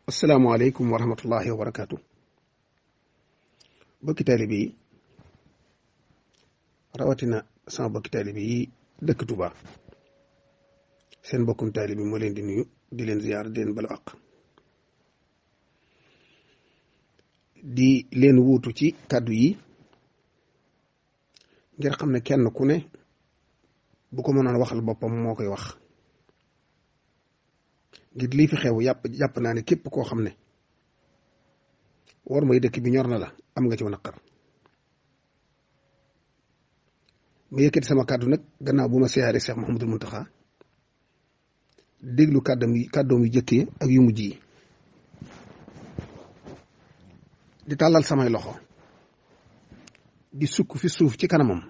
asalaamaaleykum wa rahmatullahi wa barakaatu. bokki taalibe yi rawatina sama bokki taalibe yi dëkk Touba seen bokkum taalibe moo leen di nuyu di leen ziyaar di leen balu àq di leen wuutu ci kàddu yi ngir xam ne kenn ku ne bu ko mënoon waxal boppam moo koy wax ngir lii fi xew jàpp naa ne képp koo xam ne war mooy dëkk bi ñor na la am nga ci naqar ma yëkkati sama kàddu nag gannaaw bu ma siyaare Cheikh Mouhamadul Mountakha déglu kàddoom yu jëkkee ak yu mujj yi di tàllal samay loxo di sukk fi suuf ci kanamam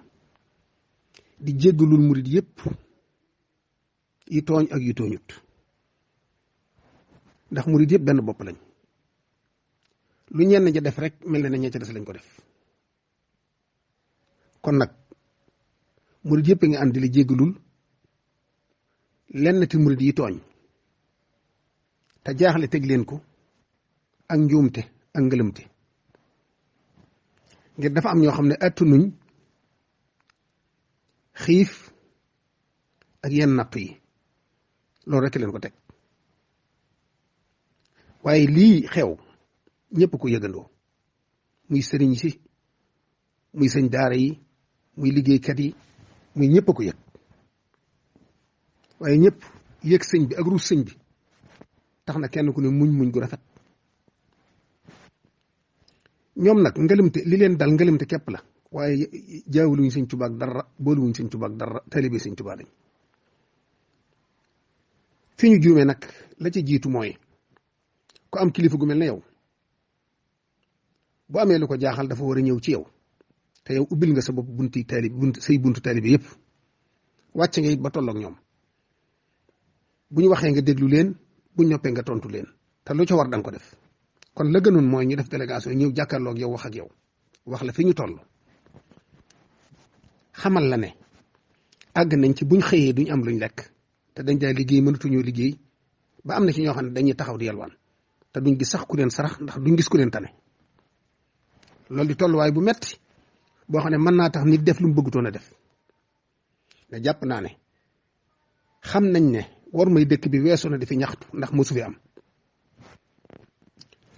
di jéggalul murit yépp yi tooñ ak yi tooñut ndax murit yëpp benn bopp lañ lu ñenn ña def rek mel na ne ña ca des lañ ko def kon nag murit yëpp a ngi ànd di la jéggalul lenn ti murit yi tooñ te jaaxle teg leen ko ak njuumte ak ngëlëmte ngir dafa am ñoo xam ne attanuñ xiif ak yenn natt yi loolu rek leen ko teg waaye lii xew ñëpp ko yëgandoo muy sëriñ si muy sëñ daara yi muy liggéeykat yi muy ñëpp a ko yëg waaye ñëpp yëg sëñ bi ak ruus sëñ bi tax na kenn ku ne muñ gu rafet ñoom nag ngëlëmte li leen dal ngëlëmte képp la waaye jaawuluñ sëñ Tuubaa ak dara booluwuñ sëñ Tuubaa ak dara taalibe sëñ Tuubaa lañ fi ñu juumee nag la ci jiitu mooy ku am kilifa gu mel ne yow bu amee lu ko jaaxal dafa war a ñëw ci yow te yow ubbil nga sa bopp bunti taalib say buntu taalibe yëpp wàcc nga it ba tolloog ñoom bu ñu waxee nga déglu leen bu ñu noppee nga tontu leen te lu ca war danga ko def kon la gënoon mooy ñu def délégation ñëw jàkkaarloog yow wax ak yow wax la fi ñu toll xamal la ne àgg nañ ci buñ xëyee duñ am luñ lekk te dañ daa liggéey mënatuñoo liggéey ba am na ci ñoo xam ne dañuy taxaw di yalwaan te duñ gis sax ku leen sarax ndax duñ gis ku leen tane loolu di tolluwaay bu metti boo xam ne mën naa tax nit def lu mu bëggutoon a def ne jàpp naa ne xam nañ ne war may dëkk bi weesu na di fi ñaxtu ndax mosu fi am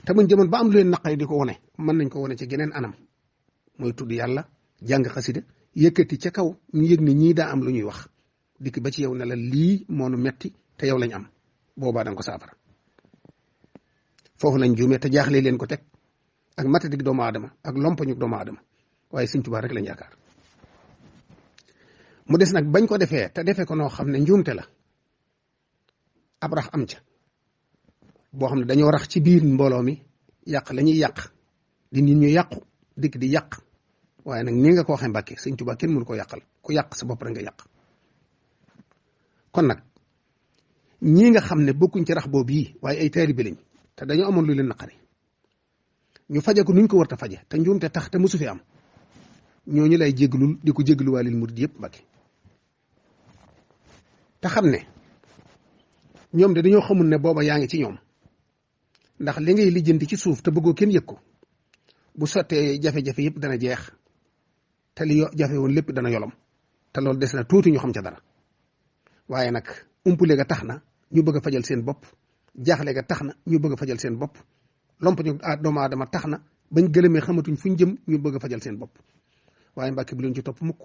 te buñ jëmoon ba am lu leen naqari di ko wone mën nañ ko wone ci geneen anam mooy tudd yàlla jàng xasida yëkkati ca kaw ñu yëg ne ñii daa am lu ñuy wax dikk ba ci yow ne la lii moonu metti te yow lañ am boobaa danga ko saafara foofu lañ juumee te jaaxle leen ko teg ak matadik doomu aadama ak lompañu doomu aadama waaye sëñ Tuubaa rek lañ yaakaar mu des nag bañ ko defee te defee ko noo xam ne njuumte la ab rax am ca boo xam ne dañoo rax ci biir mbooloo mi yàq la ñuy yàq di nit ñu yàqu dikk di yàq waaye nag ni nga ko waxee Mbàkke sëñ Tuubaa kenn mënu ko yàqal ku yàq sa bopp rek nga yàq kon nag ñii nga xam ne bokkuñ ci rax boobu yi waaye ay taalibe lañ te dañoo amoon lu leen naqari ñu faje ko nuñ ko war a faje te njuumte tax te mosu fi am ñooñu lay jéglul di ko jégluwaalil murid yëpp Mbàkke te xam ne ñoom de dañoo xamul ne booba yaa ngi ci ñoom ndax li ngay lijjanti ci suuf te bëggoo kenn yëg ko bu sottee jafe-jafe yëpp dana jeex te li jafe woon lépp dana yolom te loolu des na tuuti ñu xam ca dara waaye nag umpule ga tax na ñu bëgg a fajal seen bopp jaaxle ga tax na ñu bëgg a fajal seen bopp lompañu doomu aadama tax na bañ gëlëmee xamatuñ fuñ jëm ñu bëgg a fajal seen bopp waaye Mbàkke bu leen ci topp mukk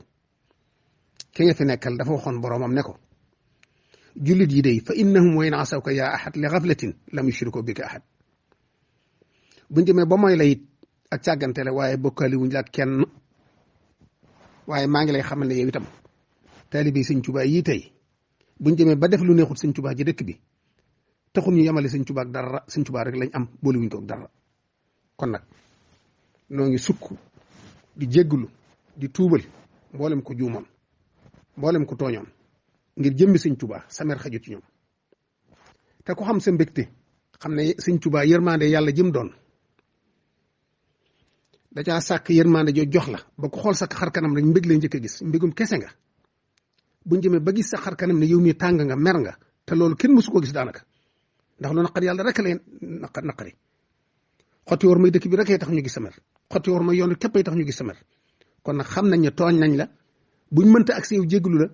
ki nga fi nekkal dafa waxoon boroomam ne ko jullit yi day fa innahum wa in asawka yaa ahad li ghaflatin lam yushriku bika ahad buñ jëmee ba mooy la it ak càggante la waaye bokkaali wuñ la ak kenn waaye maa ngi lay xamal ne yow itam taalibe sëñ Tuubaa yi tey buñ jëmee ba def lu neexut sëñ Tuubaa ji dëkk bi taxul ñu yemale sëñ Tuubaa ak dara sëñ Tuubaa rek lañ am boole wuñ ko ak dara kon nag noo ngi sukk di jéggulu di tuubal mboolem ko juumoon mboolem ko tooñoon ngir jëmmi sëñ Tuubaa samer xajut ci ñoom te ku xam sa mbégte xam ne sëñ Tuubaa yërmande yàlla jëm doon da caa sàkk yërmande joo jox la ba ku xool sa xar kanam rek mbég lay njëkk a gis mbégum kese nga buñ jëmee ba gis sa xar kanam ne yow mii tàng nga mer nga te loolu kenn mësu koo gis daanaka ndax lu naqari yàlla rek lay naqari xotti war may dëkk bi rek tax ñu gis sa mer xotti war may yoon képp tax ñu gis sa mer kon nag xam nañ ne tooñ nañ la buñ mënta ak yow jéggalu la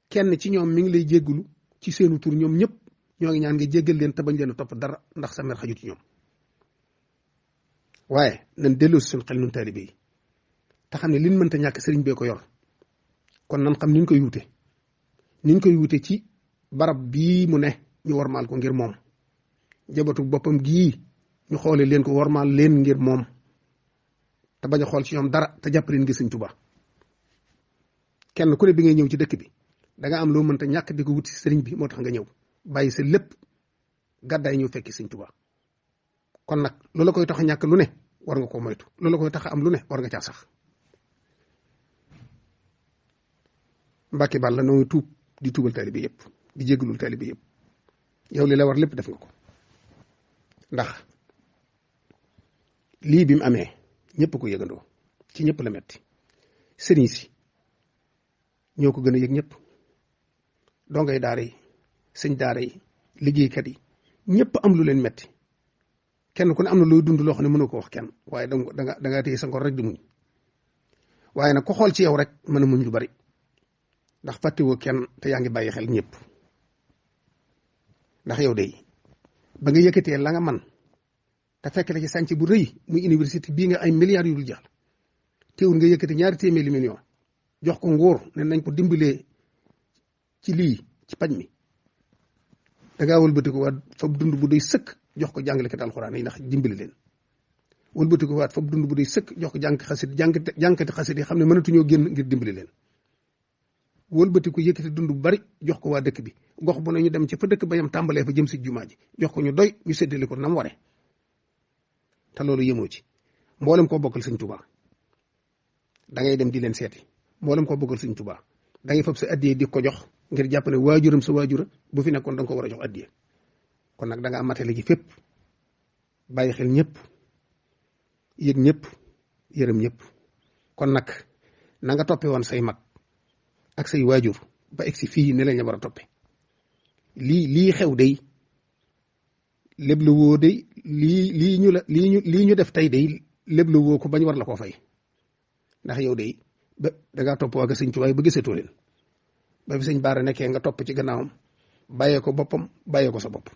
kenn ci ñoom mi ngi lay jéggalu ci seenu tur ñoom ñëpp ñoo ngi ñaan nga jéggal leen te bañ leen a topp dara ndax sa mer xajut ci ñoom waaye nañ delloo si suñu xel nun taalibe yi te xam ne liñ mënta ñàkk sëriñ bee ko yor kon nan xam niñ koy wute ci barab bii mu ne ñu warmaal ko ngir moom jabatu boppam gii ñu xoole leen ko warmaal leen ngir moom te bañ a xool ci ñoom dara te jàpp leen ngir Sëriñ Tuubaa kenn ku ne bi ngay ñëw ci dëkk bi da nga am loo mënta ñàkk di ko wuti sëriñ bi moo tax nga ñëw bàyyi sa lépp gàddaay ñëw fekki Sëriñ Tuubaa kon nag loola koy tax a ñàkk lu ne war nga ko moytu loola koy tax a am lu ne war nga caa sax Mbàkke Bàlla noo ngi tuub di tuubal taalibe yëpp di jéggalul taalibe yëpp yow li la war lépp def nga ko ndax lii bi mu amee ñëpp ko yëgandoo ci ñëpp la metti sëriñ si ñoo ko gën a yëg ñëpp dongay daara yi sëñ daara yi liggéeykat yi ñëpp am lu leen metti kenn ku ne am na looy dund loo xam ne mënoo ko wax kenn waaye da nga téye sa ngor rek di muñ waaye nag ko xool ci yow rek mën a muñ lu bari ndax fàttewoo kenn te yaa ngi bàyyi xel ñëpp ndax yow de ba nga yëkkatee la nga man te fekk la ci sànc bu rëy muy université bii nga ay milliards yu dul jeex teewul nga yëkkati 200 millions jox ko nguur ne nañ ko dimbalee ci lii ci paj mi da ngaa wëlbati ko waat fab dund bu doy sëkk jox ko jàngalekat alxuraan yi ndax dimbali leen wëlbati ko waat fab dund bu doy sëkk jox ko jànkati xasit yi xam ne mënatuñoo génn ngir dimbali leen wëlbati ko yëkkati dund bu bari jox ko waa dëkk bi gox bu ne ñu dem ci fa dëkk ba yam tàmbalee fa jëm si jumaa ji jox ko ñu doy ñu séddale ko nam ware te loolu yemoo ci mboolem koo bokkal Sëñ Tuubaa da ngay dem di leen seeti mboolem koo bokkal Sëñ Tuubaa da ngay fab sa addiye di ko jox ngir jàpp ne waajuram sa waajura bu fi nekkoon da nga ko war a jox addiye kon nag da nga matale ci fépp bàyyi xel ñëpp yëg ñëpp yërëm ñëpp kon nag na nga toppe woon say mag ak say waajur ba egsi fii ne lañ la war a toppe lii xew day léb la woo day lii ñu def tey day léb la woo ko bañ war la koo fay ndax yow day ba dangaa topp waa Sëñ Tuubaa ba gisatoo leen ba fi Sëñ Baara nekkee nga topp ci gannaawam bàyyee ko boppam bàyyee ko sa bopp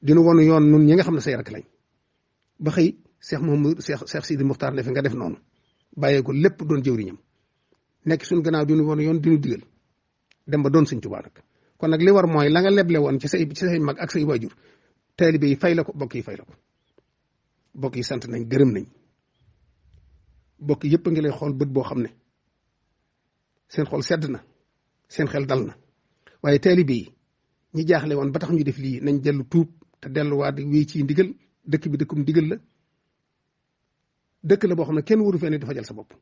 dinu wonu yoon nun ñi nga xam ne say rakk lañ ba xëy Cheikh Sidi Muxtaar ne fi nga def noonu bàyyee ko lépp doon jëwriñam nekk suñ gannaaw dinu wonu yoon dinu digal dem ba doon Sëñ Tuubaa nag kon nag li war mooy la nga leble woon ci say mag ak say waajur taalibe yi fay la ko bokk yi fay la ko bokk yi sant nañ gërëm nañ bokk yëpp a ngi lay xool bët boo xam ne seen xol sedd na seen xel dal na waaye taalibe yi ñi jaaxle woon ba tax ñu def lii nañ dellu tuub te delluwaat wéy ci ndigal dëkk bi dëkkum ndigal la dëkk la boo xam ne kenn waru fee ne dafa jël sa bopp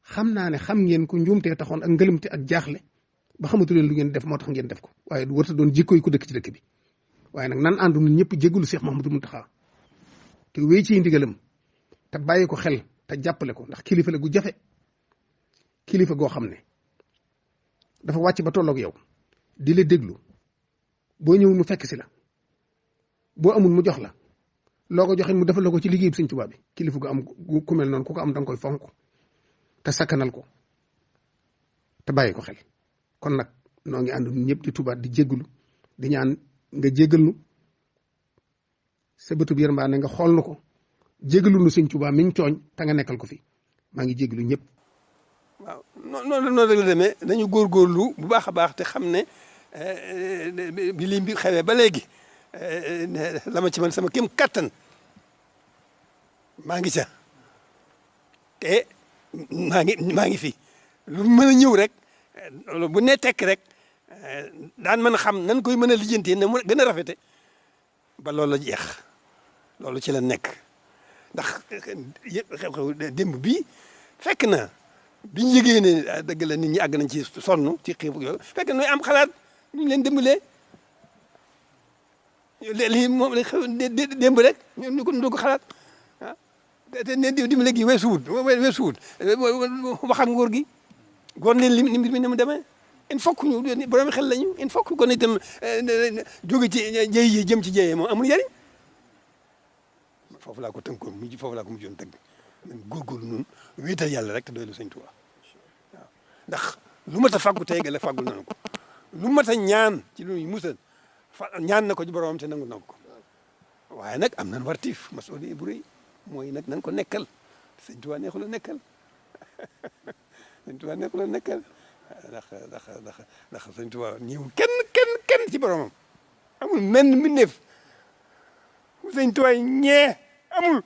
xam naa ne xam ngeen ko njuumtee taxoon ak ngëlëmte ak jaaxle ba xamatu leen lu ngeen def moo tax ngeen def ko waaye du warta doon jikko yi ko dëkk ci dëkk bi waaye nag nan àndu ñun ñëpp jéggulu Cheikh Mouhamadou Mountakha te wéy ci ndigalam te bàyyi ko xel te jàppale ko ndax kilifa la gu jafe kilifa goo xam ne dafa wàcc ba tolloog yow di la déglu boo ñëw mu fekk si la boo amul mu jox la loo ko joxe mu defal la ko ci liggéey bi Sëñ Tuubaa bi kilifa gu am ku mel noonu ku ko am da nga koy fonk te sakkanal ko te bàyyi ko xel kon nag noo ngi ànd ñëpp di tubaat di jégglu di ñaan nga jéggal nu sa bëtub yërmande nga xool nu ko jéggalu nu Sëñ Tuubaa mi ñu tooñ te nga nekkal ko fi maa ngi jégglu ñëpp. waaw noonu rek la demee dañu góorgóorlu bu baax a baax te xam ne bi lii bi xewee ba léegi la ma ci man sama kéem kattan maa ngi ca te maa ngi fi lu mën a ñëw rek bu ne tekk rek daan mën a xam nan koy mën a lijjantee na mu gën a rafete ba loolu la jeex loolu ci la nekk ndax xew-xew démb bii fekk na biñ yëgee ne dëgg la nit ñi àgg nañ ci sonn ci xiif yooyu fekk na am xalaat ñu leen dimbalee lii moom la xew démb rek ñu ko xalaat ah te ne dimbale gi weesuwut wax ak nguur gi goon leen li mbir mi ni mu demee il faut que ñu borom xel lañu il faut que kon itam jóge ci jëy yi jëm ci jëyee moom amul njëriñ foofu laa ko tënkoon foofu laa ko mujjoon tënk man góorgóorlu noonu wéetal yàlla rek te doylu Sëñ Tuubaa waaw ndax lu mat a fàggu tey la fàggul nañu ko lu mat a ñaan ci lu ñuy musal ñaan na ko ci boromam te nangu na ko waaye nag am nañ wartiif masuuliya bu rëy mooy nag nañ ko nekkal Sëñ Tuubaa neexul a nekkal Sëñ Tuubaa neexul a nekkal ndax Sëñ Tuubaa ñëwul kenn ci boromam amul menn mbindeef Sëñ Tuubaa ñee amul